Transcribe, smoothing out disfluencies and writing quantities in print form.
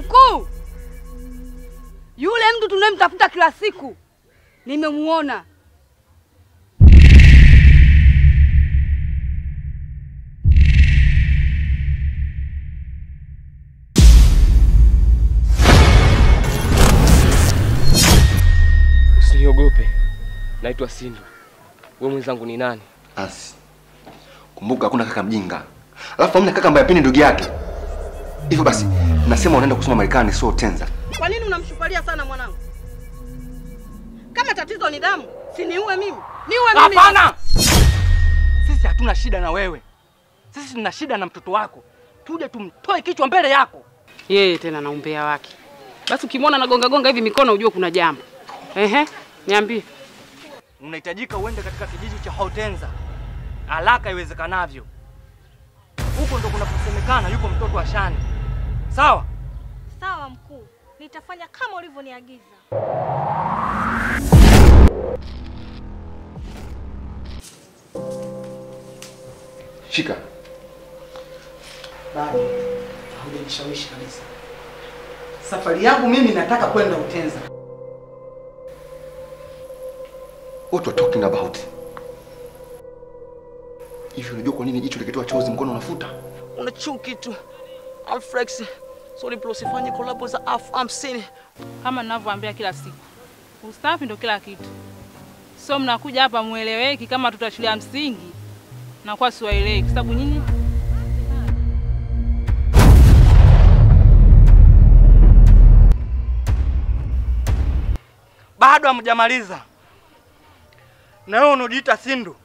Mkuu, yule mtu tunayemtafuta kila siku nimemuona. Usiniogope. Naitwa Sindu. Wewe mwenzangu ni nani? Asi. Kumbuka hakuna kaka mjinga. Alafu hamna kaka ambaye hapendi ndugu yake. Hivyo basi, nasema unaenda kusoma Marekani sio Tenza. Kwa nini unamshupalia sana mwanangu? Kama tatizo ni damu, si niue mimi. Niue mimi. Hapana. Sisi hatuna shida na wewe. Sisi tuna shida na mtoto wako. Tuje tumtoe kichwa mbele yako. Yeye tena na umbea wake. Basi ukimwona anagonga gonga hivi mikono ujue kuna jambo. Ehe, niambie. Unahitajika uende katika kijiji cha Hautenza haraka iwezekanavyo. Huko ndo kunaposemekana yupo mtoto wa Shani. Sawa? Sawa mkuu. Nitafanya kama ulivyoniagiza. Shika. Bado hujanishawishi kabisa. Safari yangu mimi nataka kwenda Utenza. What we're talking about? Hivi unajua kwa nini jicho likitoa chozi mkono unafuta? Una chuki tu. Alfrex, sorry bro, sifanye collab za 50,000. Kama ninavyoambia kila siku, usafi ndio kila kitu. So mnakuja hapa mueleweki, kama tutashulia msingi na kwa siwaeleweki kwa sababu nyinyi bado hamjamaliza. Na wewe unajiita Sindu.